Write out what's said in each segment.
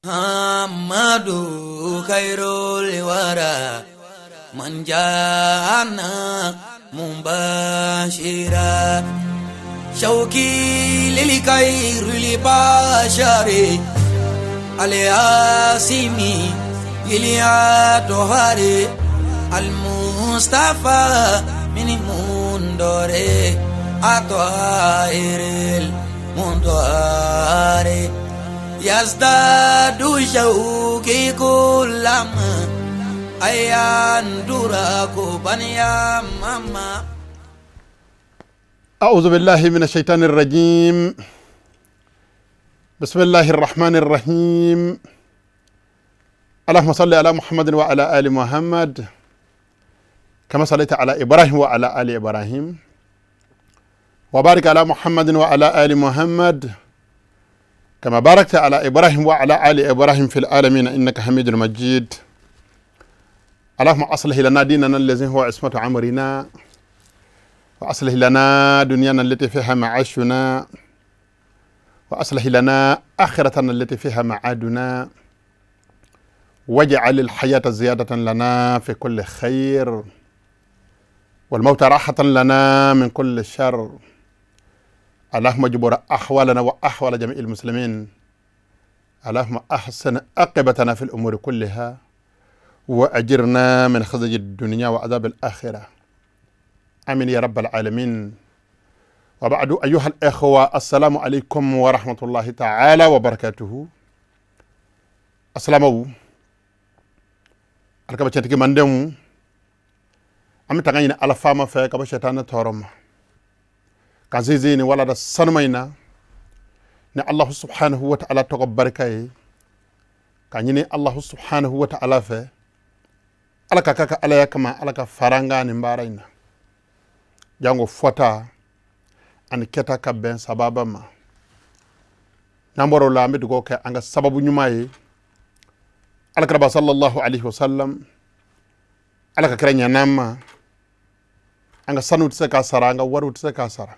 Muhammadu khairul wara man jana mubashira shauki lil khairil bashari alyasimi iliatohari almustafa min mundore atoairil mundoare yazdadu shauki kullama ayandura kubaniya mama. أعوذ بالله من الشيطان الرجيم. بسم الله الرحمن الرحيم. اللهم صل على محمد وعلى آل محمد كما صليت على إبراهيم وعلى آل إبراهيم، وبارك على محمد وعلى آل محمد كما باركت على إبراهيم وعلى آل إبراهيم في العالمين إنك حميد مجيد. اللهم أصلح لنا ديننا الذي هو عصمة أمرنا، وأصلح لنا دنيانا التي فيها معاشنا، وأصلح لنا آخرتنا التي فيها معادنا، واجعل الحياة زيادة لنا في كل خير، والموت راحة لنا من كل شر. اللهم اجبر أحوالنا وأحوال جميع المسلمين. اللهم أحسن عاقبتنا في الأمور كلها، وأجرنا من خزي الدنيا وعذاب الآخرة. آمين يا رب العالمين. وبعد، أيها الإخوة، السلام عليكم ورحمة الله تعالى وبركاته. السلام عليكم. Cɛntigi mandenw, an bɛ tanga ɲini Ala faama fɛ ka bɔ sɛtanɛ tɔɔrɔ ma, ka sinsin ni walada sanuma in na ni Allahu subhanahu wa ta'ala tɔgɔ barika ye, ka ɲini Allahu subhanahu wa ta'ala fɛ, Ala ka ka Alaya kama, Ala ka fara an kan nin baara in na, jango fɔta ani kɛta ka bɛn sababa ma. N'an bɔra o la, an bɛ dugawu kɛ an ka sababu ɲuman ye, Alakiraba sallallahu alaihi wasallam. Ala ka kira ɲɛna ma. An ka sanu tɛ se k'a sara, an ka wariw tɛ se k'a sara,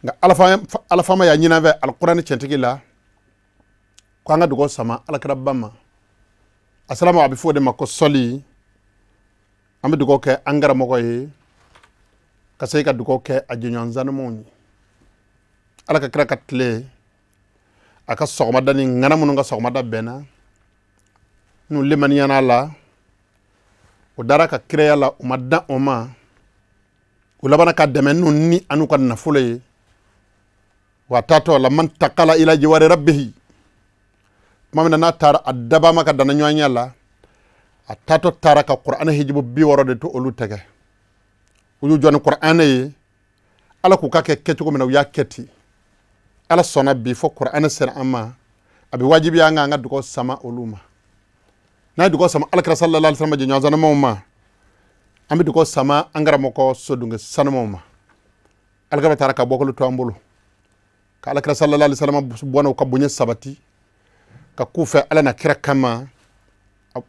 nka Ala faama y'a ɲini an fɛ Alikuranɛ cɛntigi la ko an ka dugawu sama Alakiraba ma. Asalama, a bɛ fɔ o de ma ko sɔli. An bɛ dugawu kɛ an karamɔgɔ ye, ka se ka dugawu kɛ a jɛɲɔgɔn sanumaw ye. Ala ka kira ka tile, a ka sɔgɔmada ni ŋana minnu ka sɔgɔmada bɛnna, n'u lemaniyana la, o dara ka kiraya la, u ma dan o ma, u labanna ka dɛmɛ n'u ni an'u ka nafolo ye. Wa taatɔ la man takala ila jiwari rabbihi, tuma min na n'a taara a dabama ka dana ɲɔgɔnya la, a taatɔ taara ka Kuranɛ hijibu 60 de to olu tɛgɛ. U y'u jɔ ni Kuranɛ ye, Ala k'u ka kɛ kɛcogo min na, u y'a kɛ ten. Ala sɔnna bi fɔ Kuranɛ sera an ma, a bɛ wajibiya an kan an ka dugawu sama olu ma. N'a ye dugawu sama Alakira sallallahu alaihi wasallam jɛɲɔgɔn sanumaw ma, an bɛ dugawu sama an karamɔgɔ sodunke sanumaw ma. Alakira taara ka bɔkolo to an bolo, ka Alakira sallallahu alaihi wasallam bɔnna u ka bonya sabati ka k'u fɛ Ala na kira kama.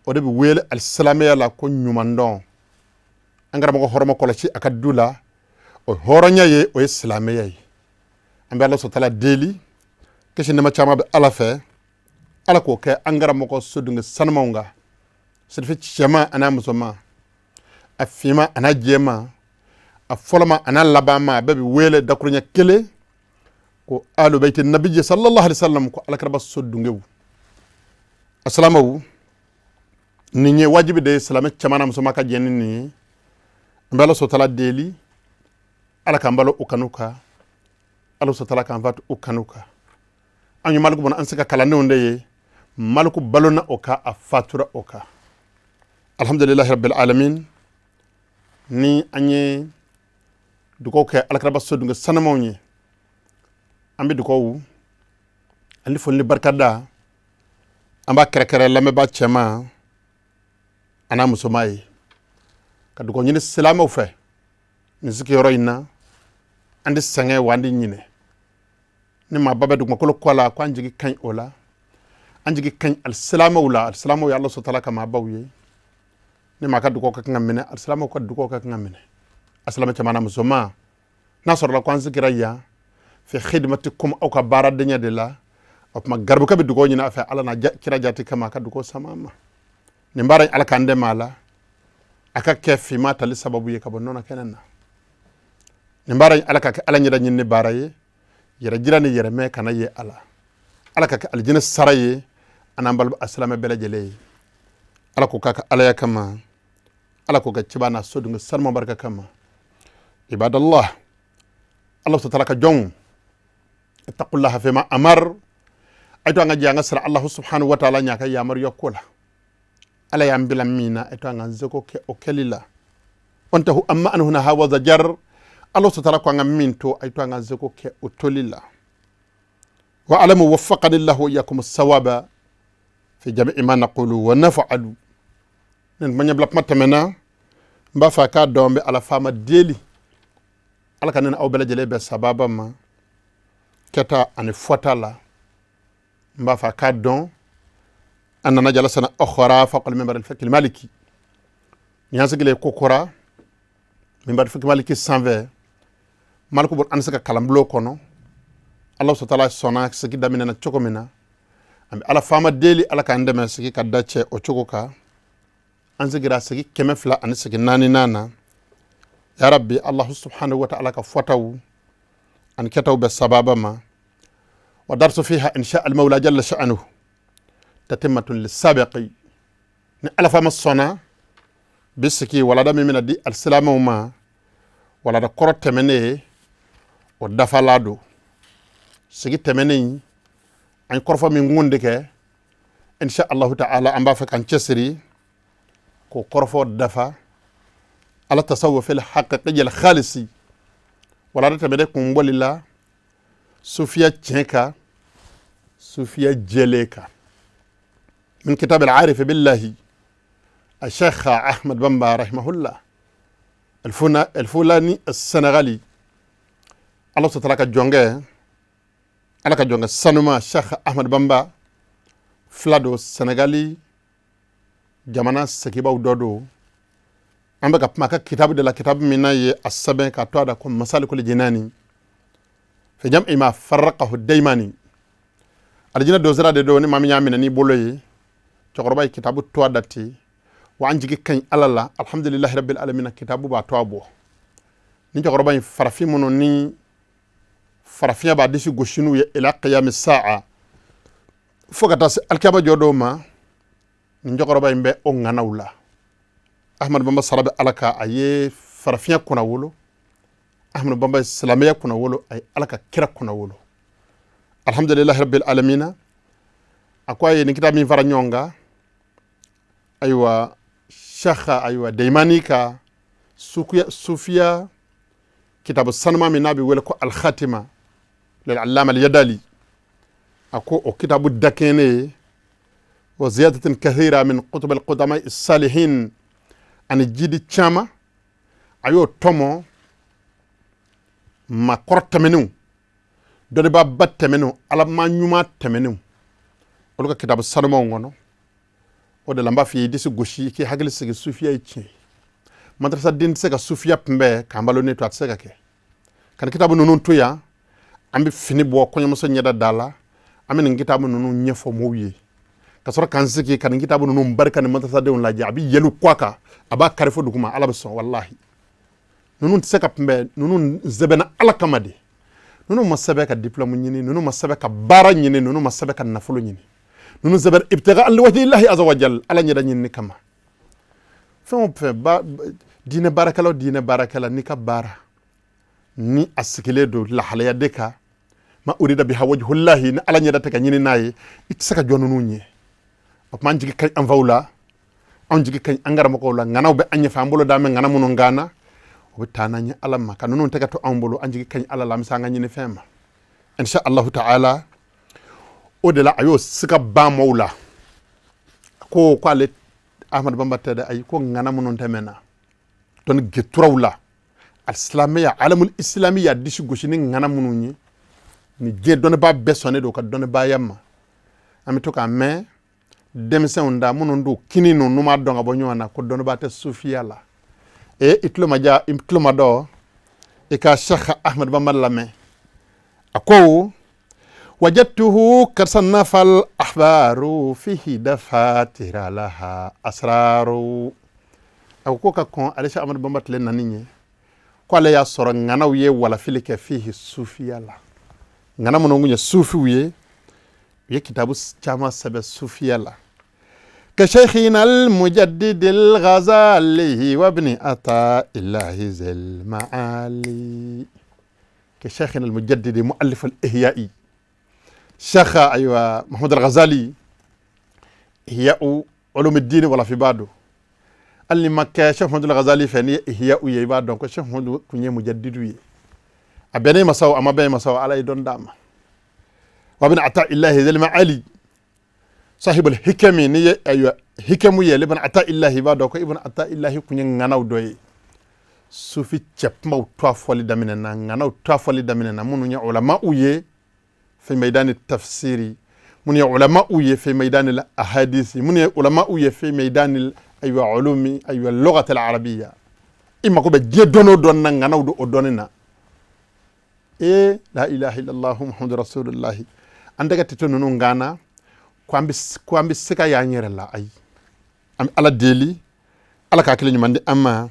O de bɛ wele alisilamɛya la ko ɲumandɔn. An karamɔgɔ hɔrɔma kɔlɔsi a ka du la, o hɔrɔnya ye, o ye silamɛya ye. An bɛ Ala sɔtala deli, kisi nɛma caman bɛ Ala fɛ, Ala k'o kɛ an karamɔgɔ sodunke sanumaw kan, sirifi cɛman an'a musoman, a finma an'a jɛman, a fɔlɔma an'a labanma, a bɛɛ bɛ wele dakuruɲɛ kelen ko alu bayti nabiyyi sallallahu alaihi wasallam, ko Alakiraba sodunkew. Asalamaw, nin ye wajibi de ye silamɛ cɛman n'a musoman ka jɛ ni nin ye. An bɛ Ala sɔtala deli, Ala k'an balo u kanu kan, Ala sɔtala k'an fatu u kanu kan. An ye Maliku bɔnna, an se ka kalandenw de ye. Maliku balona o kan, a fatura o kan. Alhamdulilahi rabbil alamin. Ni an ye dugawu kɛ Alakiraba sodunke sanumaw ye, an bɛ dugawu ani foli ni barikada, an b'a kɛrɛkɛrɛ lamɛnbaa cɛman an'a musoman ye, ka dugawu ɲini silamɛw fɛ nin sigiyɔrɔ in na. An tɛ sɛgɛn wa an tɛ ɲinɛ. Ni maaba bɛ dugumakolo kɔ la, ko an jigi ka ɲi o la, an jigi ka ɲi alisilamɛw la. Alisilamɛw ye Ala sɔtala ka maabaw ye. Ni maa ka dugawu ka kan ka minɛ, alisilamɛw ka dugawu ka kan ka minɛ. Asilamɛ cɛman n'a musoman, n'a sɔrɔla ko an sigira yan fi khidmatikum, aw ka baaradenya de la. O tuma garibukɛ bɛ dugawu ɲini a fɛ Ala n'a kira jati kama, a ka dugawu sama ma. Nin baara in, Ala k'an dɛmɛ a la, a ka kɛ finma tali sababu ye ka bɔ nɔnɔ kɛnɛ na. Nin baara in, Ala ka kɛ Ala ɲɛda ɲini baara ye, yɛrɛ jira ni yɛrɛmɛ kana ye a la. Ala ka kɛ alijinɛ sara ye an n'an balima silamɛ bɛɛ lajɛlen ye. Ala k'o k'a ka alaya kama, Ala k'o kɛ ciba n'a sodenw sanuma barika kama. Ibadallah, Allah taala ka jɔnw, ittaqullaha fima amar, ay to an ka jɛ an ka siran Allah subhanahu wa ta'ala ɲa ka yamaruya ko la. Ala y'an bila min na, ay to an ka seko kɛ o kɛli la. Wantahu amma anhu naha wa zajar, Allah subhanahu wa ta'ala ko an ka min to, ay to an ka seko kɛ o toli la. Wa alamu waffaqani llahu wa iyyakum sawaba fi jami'i ma naqulu wa naf'alu. Nin kuma ɲɛbila kuma tɛmɛna, n b'a fɛ a k'a dɔn n bɛ Ala faama deli, Ala ka ne ni aw bɛɛ lajɛlen bɛn sababa ma kɛta ani fɔta la. N b'a fɛ a k'a dɔn an nana jalasana ukhra fawqa al-minbar al-fiqh al-maliki. Nin y'an sigilen kokora minbar fiqh maliki sanfɛ, Maliku bɔ an se ka kalanbulon kɔnɔ. Ala subhanahu wa ta'ala sɔnna sigi daminɛna cogo min na, an bɛ Ala faama deli, Ala k'an dɛmɛ sigi ka da cɛ o cogo kan. An sigira sigi 200 ani sigi naaninan na. Ya rabbi, Allah subhanahu wa ta'ala ka fɔtaw ani kɛtaw bɛ sababa ma. Wa darsu fiha insha al mawla jalla sha'nuhu tatimmatun lisabiqi. Ni Ala faama sɔnna, bi sigi walada min bɛna di alisilamɛw ma, walada kɔrɔ tɛmɛnen o dafala don. Sigi tɛmɛnen, an ye kɔrɔfɔ min kun de kɛ, insha allahu ta'ala an b'a fɛ k'an cɛsiri k'o kɔrɔfɔ dafa. Ala tasawuf al haqiqi al khalisi, walada tɛmɛnen kun bolila sufiya tiɲɛ kan, sufiya jɛlen kan, min kitab al arif billahi الشيخ أحمد بامبا رحمه الله الفولاني السنغالي. الله تعالى ka jɔnkɛ, Ala ka jɔnkɛ sanuma Cheikh Ahmad Bamba fila don, Senegali jamana segibaw dɔ don. An bɛ ka kuma a ka kitabu de la, kitabu min n'a ye a sɛbɛn ka to a da ko Masalikul Jinani fi jam'i ma farraqahu daymani. Alijinɛ donsira de don, ni maa min y'a minɛ n'i bolo ye. Cɛkɔrɔba ye kitabu to a da ten wa, an jigi ka ɲi Ala la, alhamdulilahi rabbil alamin, kitabu b'a to a bɔ. Ni cɛkɔrɔba in, farafin minnu ni farafinya b'a disi gosi n'u ye ila qiyami sa'a, fo ka taa se alikiyama jɔ dɔw ma, nin cɛkɔrɔba in bɛ o ŋanaw la. Ahmadu Bamba sara bɛ Ala kan, a ye farafinya kunna wolo. Ahmadu Bamba ye silamɛya kunna wolo, a ye Ala ka kira kunna wolo, alhamdulilahi rabbil alamina. A ko a ye nin kitabu min fara ɲɔgɔn kan, ayiwa shekha, ayiwa Deimani ka sufiya kitabu sanuma min n'a bɛ wele ko Alkhatima lil allama al yadali, a ko o kitabu dakɛnɛ ye, wa ziyadatin kathira min kutub al qudama salihin, ani jidi caman, a y'o tɔmɔ makɔrɔ tɛmɛnenw, dɔnnibaaba tɛmɛnenw, alama ɲuman tɛmɛnenw, olu ka kitabu sanumaw kɔnɔ. O de la n b'a fɔ i ye, i disi gosi, i k'i hakili sigi, sufiya ye tiɲɛ ye. Madrasa den tɛ se ka sufiya kunbɛn k'an balo ne to, a tɛ se ka kɛ. Ka nin kitabu ninnu to yan, an bɛ fini bɔ kɔɲɔmuso ɲɛda da la, an bɛ nin kitabu ninnu ɲɛfɔ mɔgɔw ye, ka sɔrɔ k'an sigi ka nin kitabu ninnu barika ni madrasadenw lajɛ. A bɛ yɛlɛ kɔ kan, a b'a kari fo duguma, Ala bɛ sɔn. Walahi, ninnu tɛ se ka kunbɛn. Ninnu sɛbɛnna Ala kama de. Ninnu ma sɛbɛn ka diplôme ɲini, ninnu ma sɛbɛn ka baara ɲini, ninnu ma sɛbɛn ka nafolo ɲini. Ninnu sɛbɛn ibtiga liwajhillahi azza wa jal, Ala ɲɛda ɲini kama. Fɛn o fɛn ba diinɛ baarakɛla o diinɛ baarakɛla, n'i ka baara ni a sigilen don lahalaya de kan, ma urida biha wajhullahi, ni Ala ɲɛda tɛ ka ɲini n'a ye, i tɛ se ka jɔ ninnu ɲɛ. O tuma an jigi ka ɲi an faw la, anw jigi ka ɲi an karamɔgɔw la. Ŋanaw bɛ an ɲɛfɛ, an bolo d'an bɛ ŋana minnu kan na, o bɛ taa n'an ye Ala ma, ka ninnu tɛgɛ to anw bolo. An jigi ka ɲi Ala la, an bɛ se an ka ɲini fɛn ma insha allahu ta'ala. O de la a y'o siga ban maaw la ko k'ale Ahmadu Bamba tɛ dɛ, ayi, ko ŋana minnu tɛmɛna dɔnni geturaw la, alisilamɛya, alamul islami y'a disi gosi ni ŋana minnu ye, ni diɲɛ dɔnnibaa bɛɛ sɔnnen don ka dɔnnibaaya ma. An bɛ to k'a mɛn denmisɛnw da minnu don kini ninnu m'a dɔn ka bɔ ɲɔgɔn na ko dɔnnibaa tɛ sufiya la. E i tulo ma ja, i tulo ma dɔn, i ka Sheikh Ahmad Bamba lamɛn. A ko Wajadtuhu kad sannafa al-ahbaru fihi dafatira laha asraru. A ko ka kɔn ale Cheikh Ahmadu Bamba tile nani ɲɛ, ko ale y'a sɔrɔ ŋanaw ye walafili kɛ fihi sufiya la. Ŋana minnu kun ye sufiw ye, u ye kitabu caman sɛbɛn sufiya la. Ka sheikhina al-mujaddid al-Ghazali wa ibn Ata'illahi zil ma'ali. Ka sheikhina al-mujaddid mu'allif al-ihya'i Sheikh aywa Muhammad al-Ghazali, Ihya'u Ulumuddin wala fi bado. Hali ni ma kɛ Cheikh Muhammad al-Ghazali fɛ, ni ye Ihya'u ye, i b'a dɔn ko Cheikh Muhammad kun ye mujaddidu ye. A bɛnnen ma sa o, a ma bɛn ma sa o, Ala ye dɔn d'a ma. Wa ibn Ata'illahi zil ma'ali sahibul hikami, ni ye aywa hikamu ye ibn Ata'illahi, i b'a dɔn ko ibn Ata'illahi kun ye ŋanaw dɔ ye. Sufi cɛkumaw to a fɔli daminɛ na, ŋanaw to a fɔli daminɛ na, minnu ye ulama'u ye fi maidani tafsiri, minnu ye ulama'u ye fi maidani ahadisi, minnu ye ulama'u ye fi maidani aywa ulumi aywa lughati al-arabiyya. I mako bɛ diɲɛ dɔn o dɔn na, ŋanaw don o dɔnni na. E la ilaha illallah muhammadu rasulullahi. An tɛgɛ tɛ to ninnu kan na ko an bɛ se ka y'an yɛrɛ la. Ayi, an bɛ Ala deli, Ala k'a hakili ɲuman di an ma.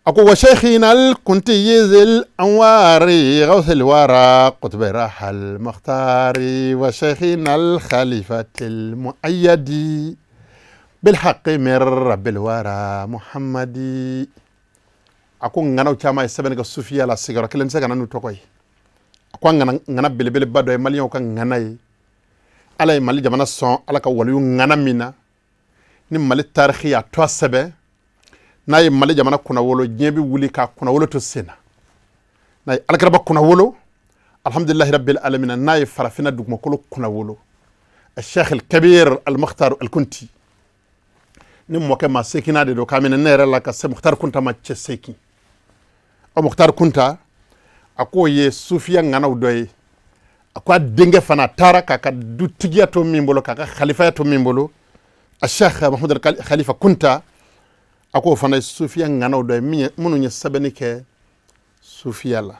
A ko wa sheikhina al-kunti zil anwari ghawthil wara qutb rahal mukhtari wa sheikhina al-khalifati al-muayyadi bil haqqi min rabbil wara muhammadi. A ko ŋanaw caman ye sɛbɛnni kɛ sufiya la, sigiyɔrɔ kelen tɛ se ka na n'u tɔgɔ ye. A ko an ŋana belebeleba dɔ ye maliyɛnw ka ŋana ye. Ala ye Mali jamana sɔn Ala ka waliyu ŋana min na, ni Mali tarikhi y'a tɔgɔ sɛbɛn, n'a ye Mali jamana kunnawolo, diɲɛ bɛ wuli k'a kunnawolo to sen na. N'a ye alakiraba kunnawolo, alhamdulillahi rabbil alamin, n'a ye farafinna dugumakolo kunnawolo, Cheikh al-Kabir al-Mukhtar al-Kunti, ni mɔkɛ maa seginna de don k'a minɛ ne yɛrɛ la ka se Mukhtar Kunta ma, cɛ seegin. Ɔ Mukhtar Kunta, a k'o ye sufiya ŋanaw dɔ ye. A ko a denkɛ fana taara k'a ka dutigiya to min bolo, k'a ka khalifaya to min bolo, a Cheikh Muhammad Khalifa Kunta, a k'o fana ye sufiya ŋanaw dɔ ye minnu ye sɛbɛnni kɛ sufiya la.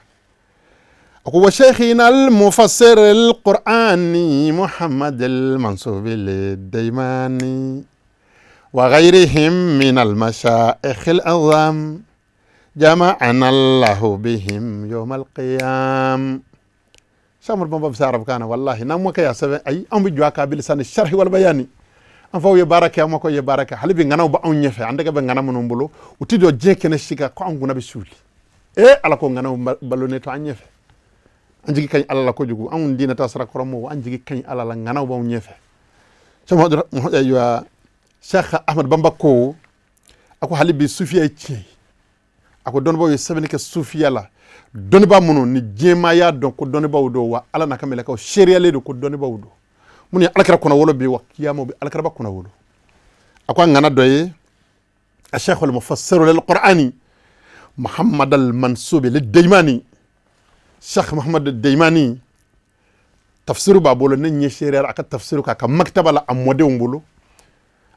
A ko wa sheikhina al-mufassir al-Qur'ani Muhammad al-Mansub al-Daimani wa ghayrihim min al-mashayikh al-azam jama'ana Allahu bihim yawm al-qiyam. Cheikh Ahmadou Bamba bɛ se arabukan na, wallahi n'an mɔkɛ y'a sɛbɛn, ayi, anw bɛ jɔ a kan bilisani sharhi wal bayani. An faw ye baara kɛ, an mɔkɛw ye baara kɛ, hali bi ŋanaw bɛ anw ɲɛfɛ. An tɛgɛ bɛ ŋana minnu bolo, u ti jɔ diɲɛ kɛnɛ si kan ko an kunna bɛ suuli. E Ala ko ŋanaw balonnen to an ɲɛfɛ. An jigi ka ɲi Ala la kojugu. Anw diinɛ ta sira kɔrɔmɔgɔw, an jigi ka ɲi Ala la, ŋanaw b'anw ɲɛfɛ. Cheikh Ahmad Bamba ko, a ko hali bi sufiya ye tiɲɛ ye. A ko dɔnnibaaw ye sɛbɛnni kɛ sufiya la, dɔnnibaa minnu ni diɲɛmaa y'a dɔn ko dɔnnibaaw don, wa Ala n'a ka mɛlɛkɛw seereyalen don ko dɔnnibaaw don, minnu ye alakira kunnawolo bi, wa kiyama bi alakiraba kunnawolo. A ko an ŋana dɔ ye a Cheikh al-Mufassir lil-Qur'ani Muhammad al-Mansub lid-Daimani. Cheikh Muhammad al-Daimani tafsiru b'a bolo, ne ɲɛ seereyara a ka tafsiru k'a ka maktaba la a mɔdenw bolo.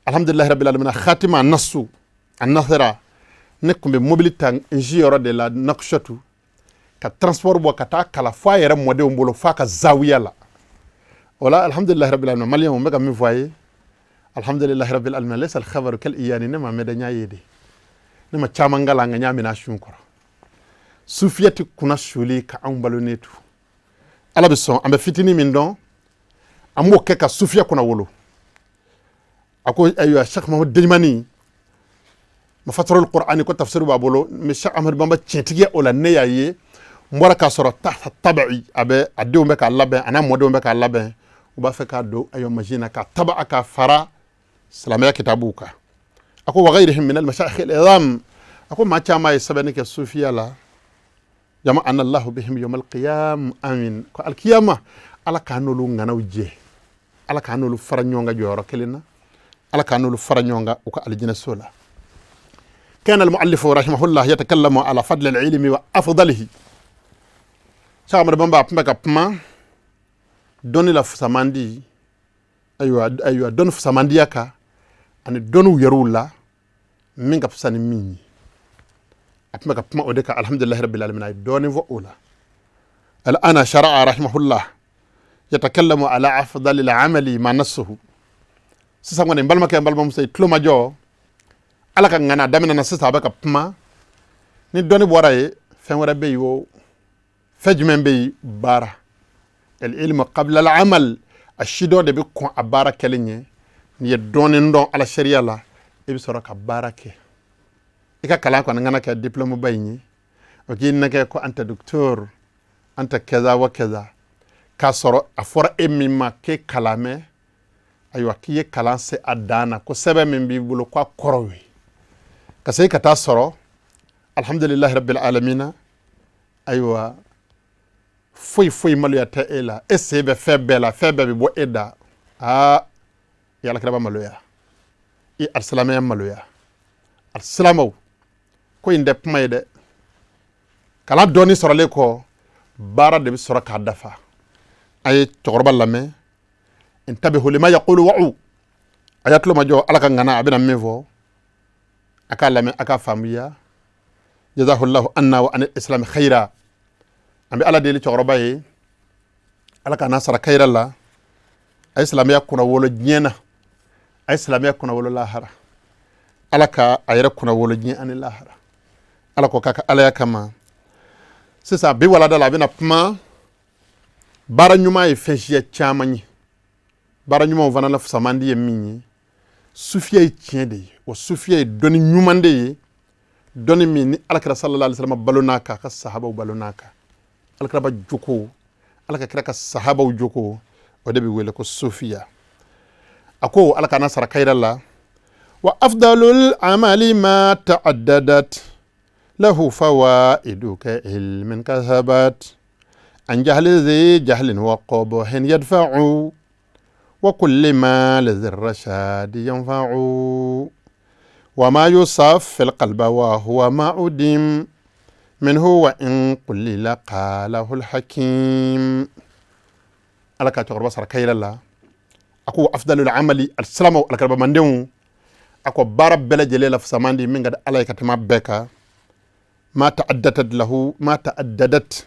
Alhamdulillahi rabbil alamin. Khatima nasu a nasira, ne tun bɛ mobili ta n yɔrɔ de la Nouakchott ka transport bɔ ka taa kala fo a yɛrɛ mɔdenw bolo, f'a ka zawiya la. Wala alhamdulillahi rabbil alamin. Maliyɛnw, n bɛ ka min fɔ a ye, alhamdulillahi rabbil alamin, laysa al-khabaru kal iyani. Ne ma mɛn dɛ, n y'a ye de. Ne ma caman kalan, nka n y'a minɛ a sun kɔrɔ. Sufiya tɛ kunna suli ka anw balonnen tu. Ala bɛ sɔn, an bɛ fitinin min dɔn, an b'o kɛ ka sufiya kunna wolo. A ko ayiwa Cheikh Muhammad Daimani mufassirul Qur'ani, ko tafsir b'a bolo, mais Cheikh Ahmad Bamba tiɲɛtigiya o la, ne y'a ye, n bɔra k'a sɔrɔ tahta tabi'i, a bɛ a denw bɛ k'a labɛn, a n'a mɔdenw bɛ k'a labɛn, u b'a fɛ k'a don ayiwa machine na k'a taba a ka fara silamɛya kitabuw kan. A ko wa ghayrihim min al-mashayikh al-idham, a ko maa caman ye sɛbɛnni kɛ sufiya la. Jama'ana Allahu bihim yawm al-qiyam, amin. Ko alkiyama, Ala k'an n'olu ŋanaw jɛ, Ala k'an n'olu fara ɲɔgɔn kan jɔyɔrɔ kelen na, Ala k'an n'olu fara ɲɔgɔn kan u ka alijinɛso la. كان المؤلف رحمه الله يتكلم على فضل العلم وأفضله. Cheikh Ahmadou Bamba tun bɛ ka kuma dɔnni la fusamandi, ayiwa dɔnni fusamandiya kan ani dɔnniw yɛrɛw la min ka fisa ni min ye. A tun bɛ ka kuma o de kan. Alhamdulillahi rabbil alamin, a ye dɔɔnin fɔ o la. الآن شرع رحمه الله Yatakallamu ala afdalil amali ma nassuhu. Sisan kɔni, n balimakɛ, n balimamuso, i tulo majɔ. Ala ka ŋana daminɛ na sisan, a bɛ ka kuma. Ni dɔnni bɔra yen, fɛn wɛrɛ bɛ yen. O fɛn jumɛn bɛ yen? Baara. Al ilmu qabla al amal. A sidɔn de bɛ kɔn a baara kɛlen ɲɛ. N'i ye dɔɔnin dɔn ala sariya la, i bɛ sɔrɔ ka baara kɛ. I ka kalan kɔni kana kɛ diplôme ba in ye, o k'i nɛgɛ ko anta docteur, anta kaza wa kaza, k'a sɔrɔ a fɔra e min ma k'e kalan mɛ, ayiwa, k'i ye kalan se a dan na, ko sɛbɛn min b'i bolo k'a kɔrɔ ye ka se ka taa sɔrɔ. Alhamdulilahi rabbil alamina. Ayiwa, foyi foyi maloya tɛ e la, e sen bɛ fɛn bɛɛ la, fɛn bɛɛ bɛ bɔ e da. Aa, i alakiraba maloya, i alisilamɛya maloya. Alisilamɛw, ko in tɛ kuma ye dɛ. Kalan dɔɔni sɔrɔlen kɔ, baara de bɛ sɔrɔ k'a dafa. A ye cɛkɔrɔba lamɛn. Intabihu lima yaqulu wa'u. A y'a tulo majɔ ala ka ŋana, a bɛna min fɔ, a k'a lamɛn, a k'a faamuya. Jazahullahu anna wa anil islami khaira. An bɛ ala deli cɛkɔrɔba ye, ala k'a n'a sara kayira la. A ye silamɛya kunnawolo diɲɛ na, a ye silamɛya kunnawolo lahara. Ala ka a yɛrɛ kunnawolo diɲɛ ani lahara. Ala ko k'a ka alaya kama. Sisan bi walada la, a bɛna kuma baara ɲuman ye fɛn siya caman ye. Baara ɲumanw fana la fisamandi ye min ye, sufiya ye tiɲɛ de ye. Wa sufiya ye dɔnni ɲuman de ye, dɔnni min ni alakira sallallahu alaihi wasallam balo n'a kan, a ka sahabaw balo n'a kan. Alakiraba joko, ala ka kira ka sahabaw joko, o de bɛ wele ko sufiya. A ko, ala k'an sara kayira la: wa afdalul amali ma ta'addadat lahu fawaidu ka ilmin kasabat an jahli zi jahlin wa qubhin yadfa'u wa kulli ma li rashadi yanfa'u wa ma yusaffi alqalba wa huwa ma udim minhu wa in qulila qalahu alhakim. Ala ka cɛkɔrɔba sara kayira la. A ko afdalul amali, alisilamɛw, alakarabamandenw, a ko baara bɛɛ lajɛlen la fisaman di min ka di ala ye ka tɛmɛ bɛɛ kan, ma ta'addadat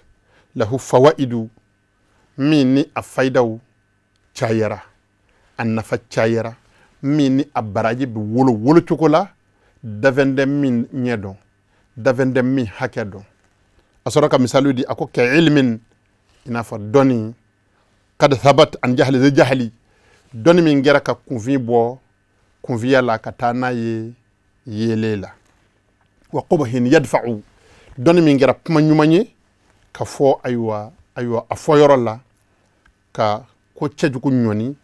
lahu fawaidu, min ni a fayidaw cayara, a nafa cayara, min ni a baraji bɛ wolo wolo cogo la, dafɛn tɛ min ɲɛ dɔn, dafɛn tɛ min hakɛ dɔn. A sɔrɔ ka misaliw di. A ko ka ilmin, i n'a fɔ dɔnni, kad thabat an jahli zi jahli, dɔnni min kɛra ka kunfin bɔ kunfiya la ka taa n'a ye yeelen la, wa qubhin yadfa'u, dɔnni min kɛra kuma ɲuman ye ka fɔ, ayiwa ayiwa, a fɔ yɔrɔ la ka ko cɛjugu ɲɔni,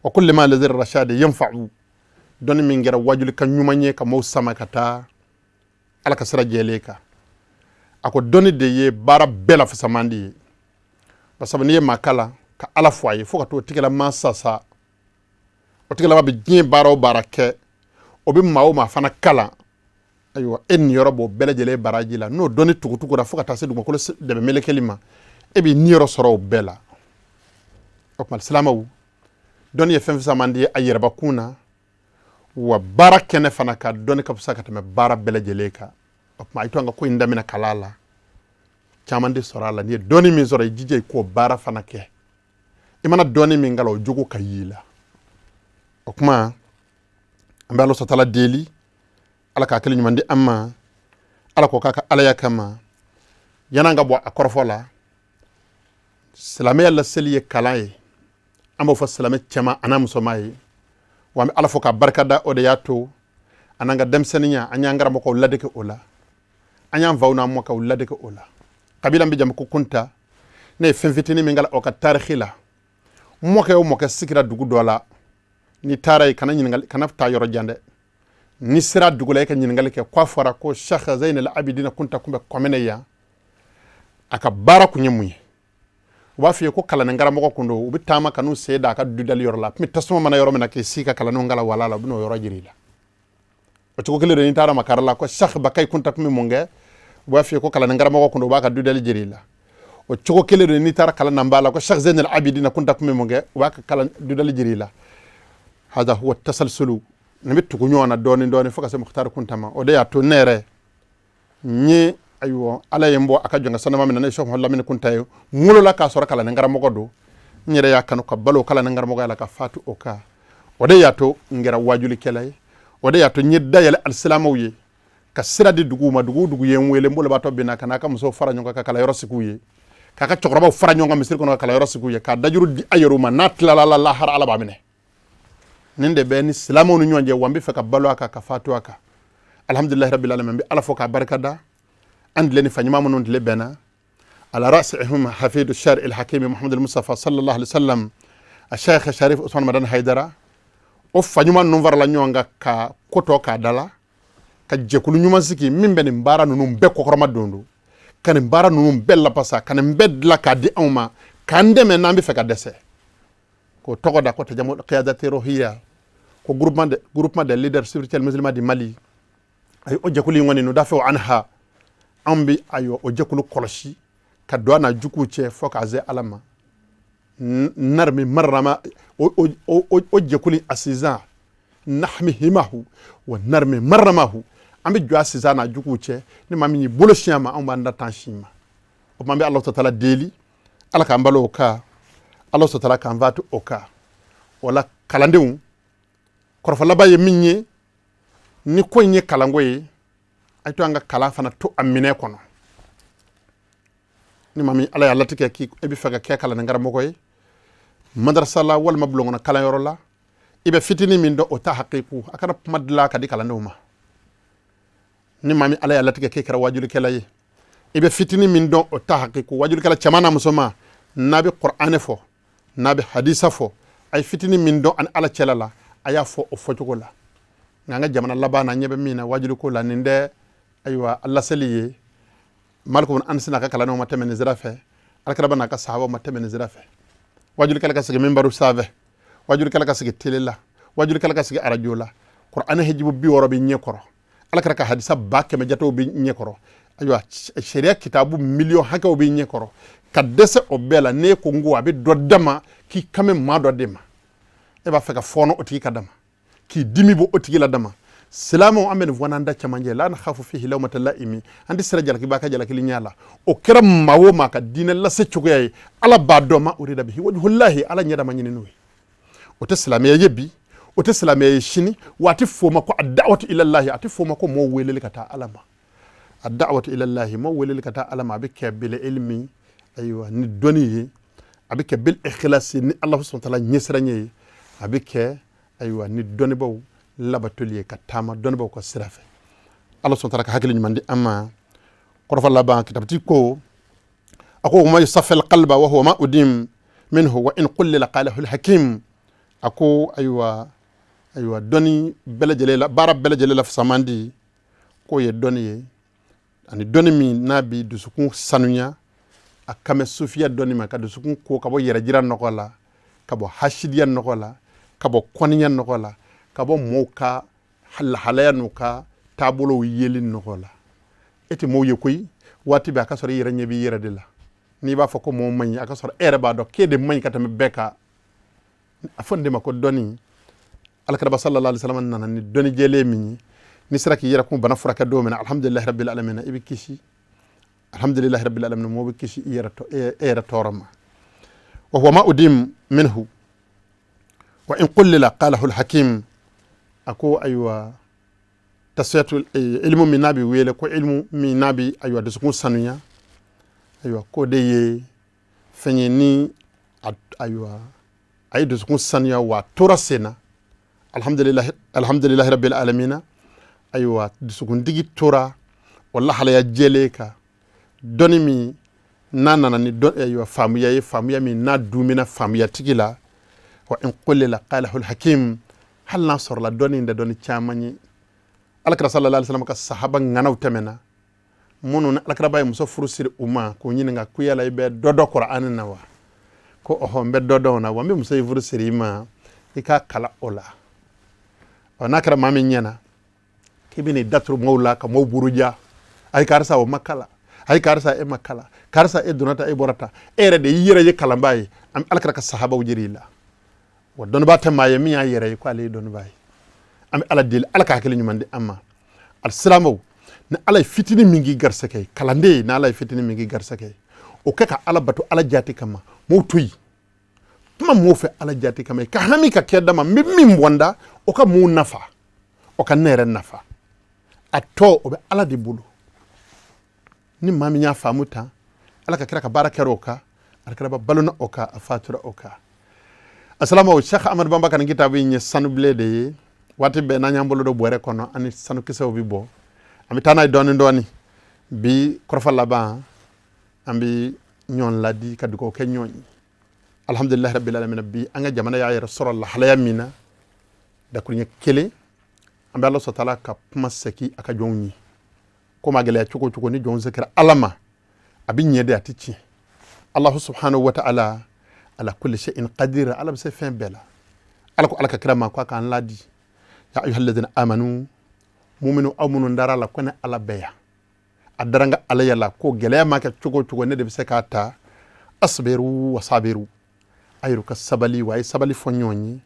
wa kulli ma li rashadi yanfa'u, dɔnni min kɛra wajulikan ɲuman ye ka maaw sama ka taa ala ka sira jɛlen kan. A ko dɔnni de ye baara bɛɛ la fisamandi ye. Basabu n'i ye maa kalan ka ala fɔ a ye fo ka t'o tigilama sasa, o tigilama bɛ diɲɛ baara o baara kɛ, o bɛ maa o maa fana kalan, ayiwa, e niyɔrɔ b'o bɛɛ lajɛlen baraji la. N'o dɔnni tugutugura fo ka taa se dugumakolo dɛmɛ melekeli ma, e b'i niyɔrɔ sɔrɔ o bɛɛ la. O tuma silamɛw, dɔnni ye fɛn fisamandi ye a yɛrɛbakun na, wa baara kɛnɛ fana ka dɔnni ka fisa ka tɛmɛ baara bɛɛ lajɛlen kan. O tuma a ye to an ka ko in daminɛ kalan la, caman de sɔrɔ a la. N'i ye dɔnni min sɔrɔ, i jija i k'o baara fana kɛ. I mana dɔnni min kalan, o jogo ka y'i la. O tuma an bɛ ala sɔtala deli, ala k'a kelen ɲuman di an ma, ala k'o k'a ka alaya kama. Yan'an ka bɔ a kɔrɔfɔ la, silamɛya laseli ye kalan ye. An b'o fɔ silamɛ cɛman an'a musoman ye. Wa an bɛ ala fo k'a barikada. O de y'a to an n'an ka denmisɛnninya, an y'an karamɔgɔw ladege o la, an y'an faw n'an mɔkɛw ladege o la. Kabila bɛ jamu ko Kunta, ne ye fɛn fitinin min kala o ka tariki la. Mɔkɛ o mɔkɛ sigira dugu dɔ la, n'i taara yen, kana ɲininkali, kana taa yɔrɔ jan dɛ. N'i sera dugu la, e ka ɲininkali kɛ k'a fɔra ko Cheikh Zainal Abidina Kunta kun bɛ kɔmɛnɛ yan, a ka baara kun ye mun ye? U b'a f'i ye ko kalanden karamɔgɔ kun don. U bɛ taama ka n'u sen da a ka dudali yɔrɔ la. Tun bɛ tasuma mana yɔrɔ min na k'i sigi ka kalandenw kalan wala la, u bɛ n'o yɔrɔ jira i la. O cogo kelen don, n'i taara Makara la ko Cheikh Bakayi Kunta kun bɛ mun kɛ, u b'a f'i ye ko kalanden karamɔgɔ kun don, u b'a ka dudali jira i la. O cogo kelen don, n'i taara kalan na la ko Cheikh Zainal Abidina Kunta kun bɛ mun kɛ, u b'a ka kalan dudali jira i la. Hada huwa tasalsulu. Nin bɛ tugu ɲɔgɔn na dɔɔnin dɔɔnin fo ka se Mukhtar Kunta ma. O de y'a to ne yɛrɛ n ye, ayiwa, ala ye n bɔ a ka jɔnkɛ sanuma min na, ne ye Cheikh Muhammad Lamini Kunta ye n wolola k'a sɔrɔ kalanden karamɔgɔ don. N yɛrɛ y'a kanu ka balo kalan ni karamɔgɔya la ka fatu o kan. O de y'a to n kɛra wajulikɛla ye, o de y'a to n ye da yɛlɛ alisilamɛw ye ka sira di duguw ma. Dugu o dugu ye n wele, n bolobaatɔ bɛ na ka n'a ka musow fara ɲɔgɔn kan ka kalanyɔrɔ sigi u ye, k'a ka cɛkɔrɔbaw fara ɲɔgɔn kan misiri kɔnɔ ka kalanyɔrɔ sigi u ye, k'a dajuru di a yɛrɛw ma. N'a tilala la lahara, Ala b'a minɛ. Nin de bɛ ni silamɛw ni ɲɔgɔn cɛ, wa n bɛ fɛ ka balo a kan ka fatu a kan. Alhamdulilahi rabbil alamin, n bɛ Ala fo k'a barika da an tile ni fa ɲuman minnu tile bɛnna. Ala rasihum hafidu shari el hakimi Muhammad Mustafa sallallahu alaihi wasallam, a Sheikh Sharif Usman Madani Haidara. O fa ɲuman ninnu farala ɲɔgɔn kan ka ko tɔ k'a dala ka jɛkulu ɲuman sigi min bɛ nin baara ninnu bɛɛ kɔkɔrɔma don don ka nin baara ninnu bɛɛ lapasa, ka nin bɛɛ dilan k'a di anw ma, k'an dɛmɛ n'an bɛ fɛ ka dɛsɛ. K'o tɔgɔ da ko Tajamu Qiyadati Ruhiya, ko groupement des leaders spirituels musulmans du Mali. Ayi, o jɛkulu in kɔni n'o dafɛ anha, anw bɛ ayiwa o jɛkulu kɔlɔsi ka don a n'a juguw cɛ fo k'a se Ala ma. Narmi marama o jɛkulu a sinsan nahmi himahu wa narmi maramahu, an bɛ jɔ a sinsan n'a juguw cɛ. Ni maa min y'i bolo sin a ma, anw b'an da tan sin ma. O tuma an bɛ Ala taala deli, Ala k'an balo o kan, Ala taala k'an fatu o kan. O la kalandenw, kɔrɔfɔ laban ye min ye, ni ko in ye kalanko ye, a to an ka kalan fana to a minɛ kɔnɔ. Ni maa min Ala y'a latigɛ k'i e bɛ fɛ ka kɛ kalanden karamɔgɔ ye madarasa la walima bulonkɔnɔ kalanyɔrɔ la, i bɛ fitinin min dɔn o ta hakiku, a kana kuma dilan ka di kalandenw ma. Ni maa min Ala y'a latigɛ k'e kɛra wajulikɛla ye, i bɛ fitinin min dɔn o ta hakiku. Wajulikɛla cɛman n'a musoman, n'a bɛ kuranɛ fɔ, n'a bɛ hadisa fɔ, a ye fitinin min dɔn ani Ala cɛla la, a y'a fɔ o fɔcogo la. Nka an ka jamana laban na, ɲɛ bɛ min na wajuliko la, nin tɛ ayiwa laseli ye. Maliku bin Anasi n'a ka kalandenw ma tɛmɛ nin sira fɛ, alakiraba n'a ka sahabaw ma tɛmɛ nin sira fɛ. Wajulikɛla ka sigi minbaru sanfɛ, wajulikɛla ka sigi tele la, wajulikɛla ka sigi arajo la, kuranɛ hijibu 60 bɛ ɲɛ kɔrɔ, alakira ka hadisa 100 000 jatew bɛ ɲɛ kɔrɔ, ayiwa sariya kitabu miliyɔn hakɛw bɛ ɲɛ kɔrɔ, ka dɛsɛ o bɛɛ la. N'e ko n ko a bɛ dɔ dama k'i kan bɛ maa dɔ de ma, e b'a fɛ ka fɔɔnɔ o tigi ka dama, k'i dimi bɔ o tigi la dama. Silamɛw, an bɛ nin fɔ n'an da cɛmancɛ, la nakhafu fihi lawmata la'imi, an tɛ siran jalakibaa ka jalakili ɲɛ la. O kɛra maa o maa ka diinɛ lase cogoya ye, Ala b'a dɔn ma urida bihi wajhullahi, Ala ɲɛda ma ɲini n'o ye. O tɛ silamɛya ye bi, o tɛ silamɛya ye sini, wa a tɛ f'o ma ko a da'watu ilallahi, a tɛ f'o ma ko mɔgɔw weleli ka taa Ala ma. A da'watu ilallahi, mɔgɔw weleli ka taa Ala ma, a bɛ kɛ bil ilmi, ayiwa ni dɔnni ye, a bɛ kɛ bil ikhlasi, ni Ala subhanahu wa ta'ala ɲɛsiranɲɛ ye, a bɛ kɛ ayiwa ni dɔnnibaw labatoli ye, ka taama dɔnnibaw ka sira fɛ. Ala subhanahu wa ta'ala ka hakili ɲuman di an ma. Kɔrɔfɔ laban, kitabutigi ko, a ko ma yusafil qalba wa huwa ma udim minhu wa in qullila qalahu alhakim. A ko ayiwa dɔnni bɛɛ lajɛlen la, baara bɛɛ lajɛlen la fisaman di, k'o ye dɔnni ye, ani dɔnni min n'a bi dusukun sanuya. A kan bɛ sufiya dɔnni ma, ka dusukun ko ka bɔ yɛrɛjira nɔgɔ la, ka bɔ hasidiya nɔgɔ la, ka bɔ kɔniya nɔgɔ la, ka bɔ mɔɔw ka lahalaya n'u ka taabolow yeli nɔgɔ la. E tɛ mɔɔw ye koyi, waati bɛɛ a ka sɔrɔ i yɛrɛ ɲɛ b'i yɛrɛ de la. N'i b'a fɔ ko mɔɔw man ɲi, a ka sɔrɔ e yɛrɛ b'a dɔn k'e de man ɲi ka tɛmɛ bɛɛ kan. A fɔ nin de ma ko dɔnni. Alakiraba sallallahu alaihi wasallam nana ni dɔnni jɛlen min ye, n'i sera k'i yɛrɛ kun bana furakɛ don min na, alhamdulilahi rabbil alamin, i bɛ kisi. Alhamdulilahi rabbil alamin, mɔgɔ bɛ kisi i yɛrɛ e yɛrɛ tɔɔrɔ ma. Wa huwa ma udim minhu wa in qullila qalahu alhakim. A ko ayiwa tasfiyatu ilmu min n'a bɛ wele ko ilmu min n'a bɛ ayiwa dusukun sanuya, ayiwa k'o de ye fɛn ye ni ayiwa a ye dusukun sanuya wa a tora sen na. Alhamdulilahi, alhamdulilahi rabbil alamina. Ayiwa dusukuntigi tora o lahalaya jɛlen kan, dɔnni min n'a nana ni ayiwa faamuya ye, faamuya min n'a dumina faamuyatigi la. Wa in qullila qalahu alhakim, hali n'a sɔrɔla dɔnni in tɛ dɔnni caman ye. Alakira sallallahu alaihi wasallam ka sahaba ŋanaw tɛmɛna minnu ni alakiraba ye muso furu siri u ma, k'u ɲininka ko yala i bɛ dɔ dɔn Kur'ani na wa? Ko ɔhɔ, n bɛ dɔ dɔn o na, wa n bɛ muso in furu siri i ma, i k'a kalan o la. Ɔ n'a kɛra maa min ɲɛna k'i bɛ n'i daturu mɔgɔw la ka mɔgɔw buruja, ayi karisa o ma kalan, ayi karisa e ma kalan, karisa e donna tan e bɔra tan, e yɛrɛ de y'i yɛrɛ ye kalanbaa ye. An bɛ alakira ka sahabaw jira i la. Wa dɔnnibaa tɛ maa ye min y'a yɛrɛ ye ko ale ye dɔnnibaa ye. An bɛ Ala deli, Ala ka hakili ɲuman di an ma. Alisilamɛw, ni Ala ye fitinin min k'i garisɛgɛ ye, kalanden, ni Ala ye fitinin min k'i garisɛgɛ ye, o kɛ ka Ala bato Ala jati kama. Mɔgɔw to yen, Kuma mɔgɔw fɛ Ala jati kama, i ka hami ka kɛ dama n bɛ min bɔ n da, o ka mun nafa, o ka ne yɛrɛ nafa. A tɔ o bɛ Ala de bolo. Ni maa min y'a faamu tan, Ala ka kira ka baara kɛra o kan, alakiraba balona o kan, a fatura o kan. Asalamaw, Cheikh Amadu Bamba ka nin kitabu in ye sanubilen de ye. Waati bɛɛ n'an y'an bolo don bɔrɛ kɔnɔ, an ni sanukisɛw bɛ bɔ, an bɛ taa n'a ye dɔɔni dɔɔni. Bi kɔrɔfɔ laban, an bɛ ɲɔgɔn ladi ka dugawu kɛ ɲɔgɔn ye. Alhamdulilahi rabbil alamin, bi an ka jamana y'a yɛrɛ sɔrɔ lahalaya min na, dakuruɲɛ kelen, an bɛ Ala sɔrɔ taala ka kuma sɛki a ka jɔnw ye. Ko ma gɛlɛya cogo o cogo, ni jɔnw sɛkira Ala ma, a bɛ ɲɛ de, a tɛ tiɲɛ. Allahu subhanahu wa ta'ala ala kulli shay'in qadir, Ala bɛ se fɛn bɛɛ la. Ala ko Ala ka kira ma ko a k'an ladi, ya ayyuhalladhina amanu muminu, aw minnu dara la ko ne Ala bɛ yan, a dara n ka Alaya la, ko gɛlɛya ma kɛ cogo o cogo, ne de bɛ se k'a ta. Asbiru wa sabiru, a yɛrɛ ka sabali, wa a ye sabali fɔ ɲɔgɔn ye.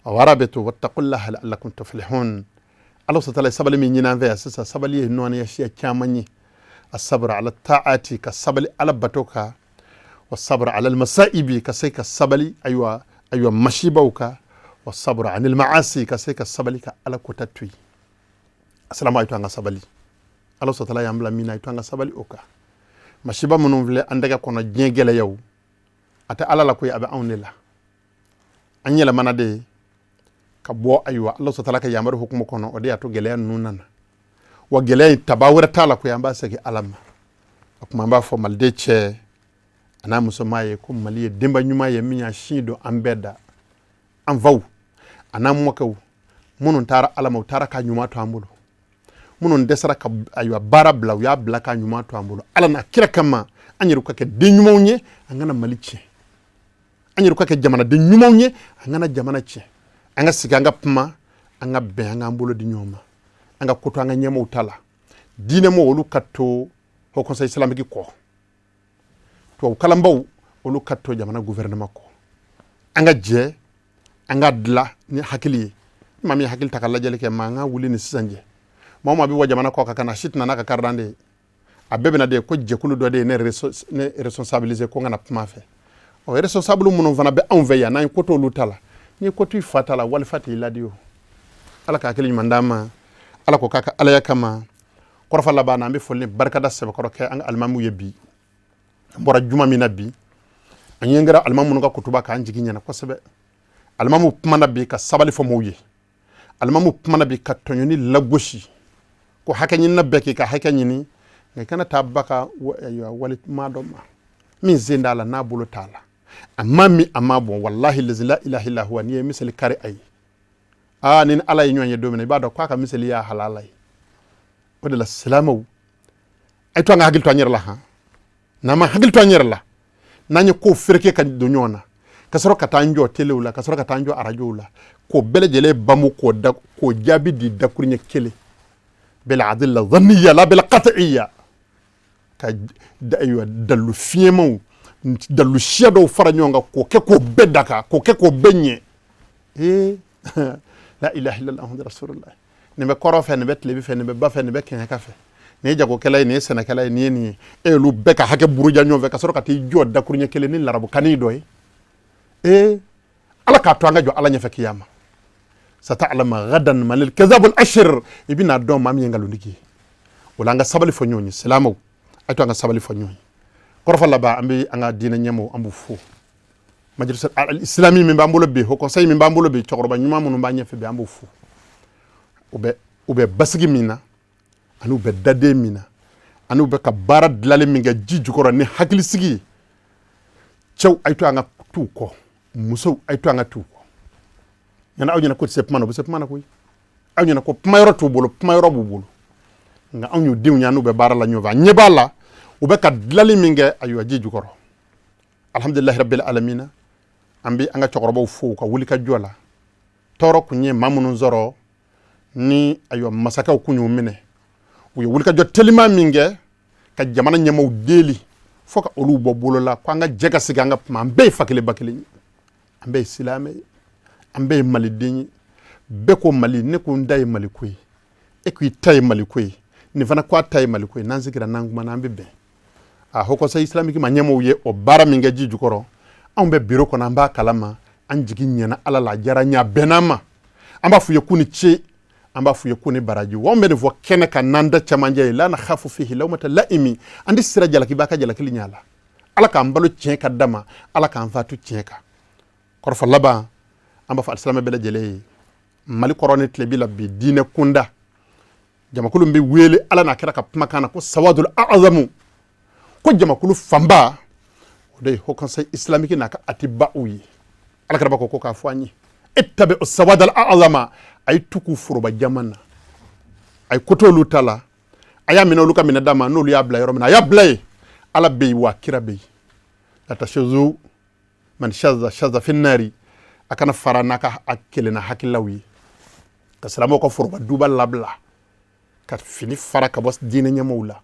Warabitu wattaqullaha la'allakum tuflihun. Ala subhanahu wa ta'ala sabali min ɲini an fɛ yan sisan, sabali ye nɔɔniya siya caman ye. Asabra ala ta'ati, ka sabali Ala bato kan. Wa sabra ala almasaibi, ka se ka sabali ayiwa ayiwa masibaw kan. Wa sabra anil ma'asi, ka se ka sabali ka Ala kota to yen. Asalamu alaykum, an ka sabali. Ala subhanahu wa ta'ala y'an bila min na, a to an ka sabali o kan. Masiba minnu filɛ an tɛgɛ kɔnɔ, diɲɛ gɛlɛyaw, a tɛ Ala la koyi, a bɛ anw de la. An yɛlɛmana de ka bɔ ayiwa Ala subhanahu wa ta'ala ka yamaru hukumu kɔnɔ, o de y'a to gɛlɛya ninnu nana. Wa gɛlɛya in taba wɛrɛ t'a la koyi, an b'a segin Ala ma. O tuma an b'a fɔ maliden cɛ a n'a musoman ye ko Mali ye denba ɲuman ye min y'a sin don an bɛɛ da. An faw a n'an mɔkɛw minnu taara Ala ma, u taara k'a ɲuman to an bolo. Minnu dɛsɛra ka ayiwa baara bila, u y'a bila k'a ɲuman to an bolo. Ala n'a kira kama, an yɛrɛ ka kɛ den ɲumanw ye, an kana Mali tiɲɛ. An yɛrɛ ka kɛ jamanaden ɲumanw ye, an kana jamana tiɲɛ. An ka sigi, an ka kuma, an ka bɛn, an k'an bolo di ɲɔgɔn ma, an ka ko to an ka ɲɛmaaw ta la. Diinɛmɔgɔw, olu ka to Haut Conseil islamique kɔ. Tubabu kalanbaw, olu ka to jamana gouvernement kɔ. An ka jɛ, an ka dilan ni hakili ye. Ni maa min ye hakili ta ka lajɛli kɛ, maa an ka wuli ni sisan cɛ, maa o maa bɛ bɔ jamana kɔ kan ka na, si tɛna n'a ka carte d'identité ye. A bɛɛ bɛna de ko jɛkulu dɔ de ye ne responsabiliser ko n kana kuma fɛ. Ɔ, responsable minnu fana bɛ anw fɛ yan, n'an ye ko t'olu ta la, n'i ye ko to i fa ta la, walifa t'i ladi o. Ala ka hakili ɲuman d'an ma. Ala ko k'a ka alaya kama. Kɔrɔfɔ laban na, an bɛ foli ni barikada sɛbɛkɔrɔ kɛ an ka alimamiw ye bi. An bɔra juma min na bi, an ɲɛ kɛra alimamu minnu ka kutuba k'an jigi ɲɛna kosɛbɛ. Alimamu kumana bi ka sabali fɔ mɔgɔw ye. Alimamu kumana bi ka tɔɲɔni lagosi, ko hakɛ ɲinina bɛɛ k'i ka hakɛ ɲini, nka i kana taa ba ka wali maa dɔ ma min sen t'a la, n'a bolo t'a la, a ma min, a ma bɔn. Walahi lazi la ilaha illa huwa, n'i ye misali kari a ye, aa, ni Ala ye ɲɔgɔn ye don min na, i b'a dɔn k'a ka misali y'a halala ye. O de la, silamɛw, a ye to an ka hakili to an yɛrɛ la han. N'an ma hakili to an yɛrɛ la, n'an ye ko fereke ka don ɲɔgɔn na, ka sɔrɔ ka taa an jɔ telew la, ka sɔrɔ ka taa an jɔ arajow la, k'o bɛɛ lajɛlen bamu, k'o da, k'o jaabi di dakuruɲɛ kelen, bil adilla dhanniya la bil qat'iyya, ka ayiwa dalu fiɲɛmaw, dalu siya dɔw fara ɲɔgɔn kan, k'o kɛ k'o bɛɛ daga, k'o kɛ k'o bɛɛ ɲɛ. Ee, la ilaha illallah muhammadu rasulullah. Nin bɛ kɔrɔ fɛ, nin bɛ tilebi fɛ, nin bɛ ba fɛ, nin bɛ kɛɲɛka fɛ, nin ye jagokɛla ye, nin ye sɛnɛkɛla ye, nin ye nin ye. E y'olu bɛɛ ka hakɛ buruja ɲɔgɔn fɛ, ka sɔrɔ ka t'i jɔ dakuruɲɛ kelen ni larabukanni dɔ ye. Ee, Ala k'a to an ka jɔ Ala ɲɛfɛ kiyama. Sata'lama gadan manil kazabul ashir, i bɛna dɔn maa min ye nkalonti ye. O la, an ka sabali fɔ ɲɔgɔn ye. Silamɛw, a to an ka sabali fɔ ɲɔgɔn ye. Kɔrɔfɔ laban, an bɛ an ka diinɛ ɲɛmɔgɔw, an b'u fo. Majlis islami min b'an bolo bi, haut conseil min b'an bolo bi, cɛkɔrɔba ɲuman minnu b'an ɲɛfɛ bi, an b'u fo. U bɛ basigi min na, ani u bɛ daden min na, ani u bɛ ka baara dilanli min kɛ ji jukɔrɔ ni hakilisigi ye. Cɛw, a ye to an ka t'u kɔ. Musow, a ye to an ka t'u kɔ. Ɲana aw ɲɛna ko tɛ se kuma na, u bɛ se kuma na koyi. Aw ɲɛna ko kuma yɔrɔ t'u bolo, kuma yɔrɔ b'u bolo. Nka anw y'u denw ye, n'u bɛ baara la ɲɔgɔn fɛ, an ɲɛ b'a la u bɛ ka dilanli min kɛ ayiwa ji jukɔrɔ. Alhamdulilahi rabbil alamina, an bɛ an ka cɛkɔrɔbaw fo u ka wuli ka jɔ la. Tɔɔrɔ kun ye maa minnu sɔrɔ ni ayiwa masakɛw kun y'u minɛ, u ye wulikajɔ teliman min kɛ ka jamana ɲɛmaaw deli fo ka olu bɔ bolo la, ko an ka jɛ ka sigi, an ka kuma, an bɛɛ ye fa kelen ba kelen ye, an bɛɛ ye silamɛ ye, an bɛɛ ye maliden ye. Bɛɛ ko Mali, ne ko n ta ye Mali ko ye, e ko i ta ye Mali ko ye, nin fana ko a ta ye Mali ko ye. N'an sigira, n'an kumana, an bɛ bɛn. A haut conseil islamique ma ɲɛmaaw ye o baara min kɛ ji jukɔrɔ, Anw bɛ biro kɔnɔ, an b'a kalama, an jigi ɲɛna Ala la, a diyara n ye, a bɛnna an ma. An b'a f'u ye k'u ni ce, an b'a f'u ye k'u ni baraji. Wa anw bɛ nin fɔ kɛnɛ kan n'an da camancɛ ye, la nakhafu fihi lawmata la'imi. An tɛ sira jalakibaa ka jalakili ɲɛ la. Ala k'an balo tiɲɛ ka dama, Ala k'an fatu tiɲɛ kan. Kɔrɔfɔ laban, an b'a fɔ alisilamɛ bɛɛ lajɛlen ye, Mali kɔrɔn ni tilebi la bi, diinɛ kunda jamakulu bɛ wele Ala n'a kira ka kumakan na ko sawadul azamu, ko jamakulu fanba, o de ye Haut Conseil islamique n'a ka atiba'u ye. Ala kira ko k'a fɔ an ye, ittabi'u sawadal azama, a ye tugu foroba jama na, a ye koto olu ta la, a y'a minɛ olu ka minɛ d'a ma, n'olu y'a bila yɔrɔ min na, a y'a bila yen. Ala bɛ yen wa kira bɛ yen. La tashuzu man shazza shazza fi nari. A kana fara n'a ka a kelenna hakililaw ye ka silamɛw ka foroba duba labila, ka fini fara ka bɔ diinɛ ɲɛmɔgɔw la,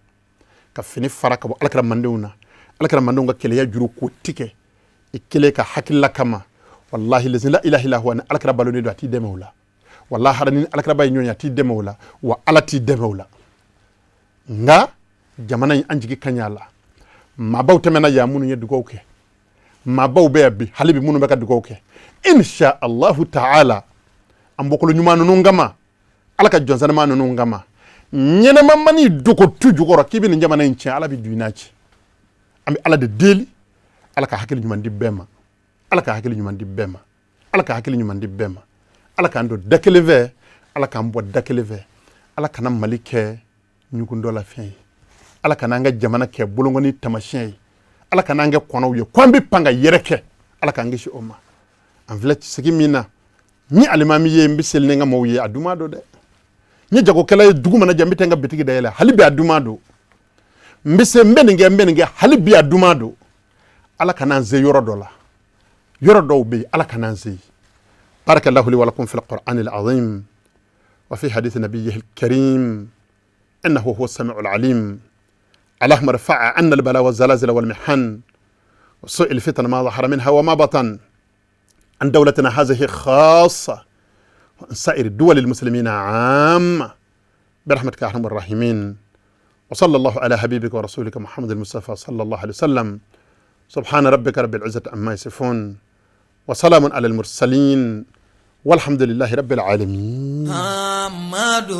ka fini fara ka bɔ alakira mandenw na, alakira mandenw ka keleya juru k'o tigɛ i kelen ka hakilila kama. Wallahi lazi la ilaha illa huwa, ni alakira balolen don, a t'i dɛmɛ o la. Wallahi ni alakiraba ye ɲɔgɔn ye, a t'i dɛmɛ o la, wa Ala t'i dɛmɛ o la. Nka jamana in, an jigi ka ɲɛ a la. Maabaw tɛmɛna yan minnu ye dugawu kɛ, maabaw bɛ yan bi hali bi minnu bɛ ka dugawu kɛ. Insha Allahu ta'ala, an bɔkolo ɲuman ninnu kama, Ala ka jɔnsanima ninnu kama, ɲɛnɛma man'i dogo tu jukɔrɔ k'i bɛ nin jamana in tiɲɛ, Ala bɛ du n'a cɛ. An bɛ Ala de deli, Ala ka hakili ɲuman di bɛɛ ma, Ala ka hakili ɲuman di bɛɛ ma, Ala ka hakili ɲuman di bɛɛ ma. Ala k'an don da kelen fɛ, Ala k'an bɔ da kelen fɛ. Ala kana Mali kɛ ɲugundɔ la fɛn ye, Ala kana an ka jamana kɛ bolonkɔni tamasiyɛn ye, Ala kana an kɛ kɔnɔw ye ko an bɛ pan ka yɛrɛ kɛ. Ala k'an kisi o ma. An filɛ sigi min na, ni alimami ye, n bɛ seli ni n ka maaw ye, a duman don dɛ. N ye jagokɛla ye, dugu mana jɛ, n bɛ taa n ka bitigi dayɛlɛ, hali bi a duman don. N bɛ se, n bɛ nin kɛ, n bɛ nin kɛ, hali bi a duman don. Ala kana an se yɔrɔ dɔ la, yɔrɔ dɔw bɛ yen, Ala kana an se yen. Barakallahu li wa lakum fil qur'anil azim wa fi hadith nabiyyihil karim innahu huwa samiul alim. اللهم ارفع عنا البلاء والزلازل والمحن وسوء الفتن ما ظهر منها وما بطن عن دولتنا هذه خاصة وعن سائر دول المسلمين عامة برحمتك يا أرحم الراحمين. وصلى الله على حبيبك ورسولك محمد المصطفى صلى الله عليه وسلم. سبحان ربك رب العزة عما يصفون وسلام على المرسلين والحمد لله رب العالمين. محمد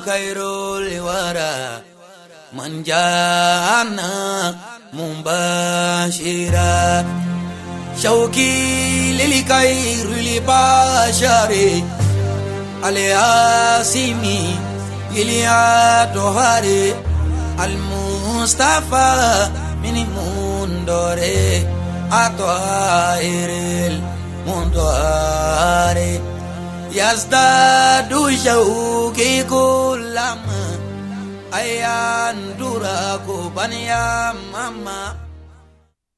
خير الورى من جاءنا مبشرا شوقي للخير البشر الياسمي الأطهار المصطفى من منذر الطاهر المطهر يزداد شوقي كلما أيان دراكو بنيا ماما.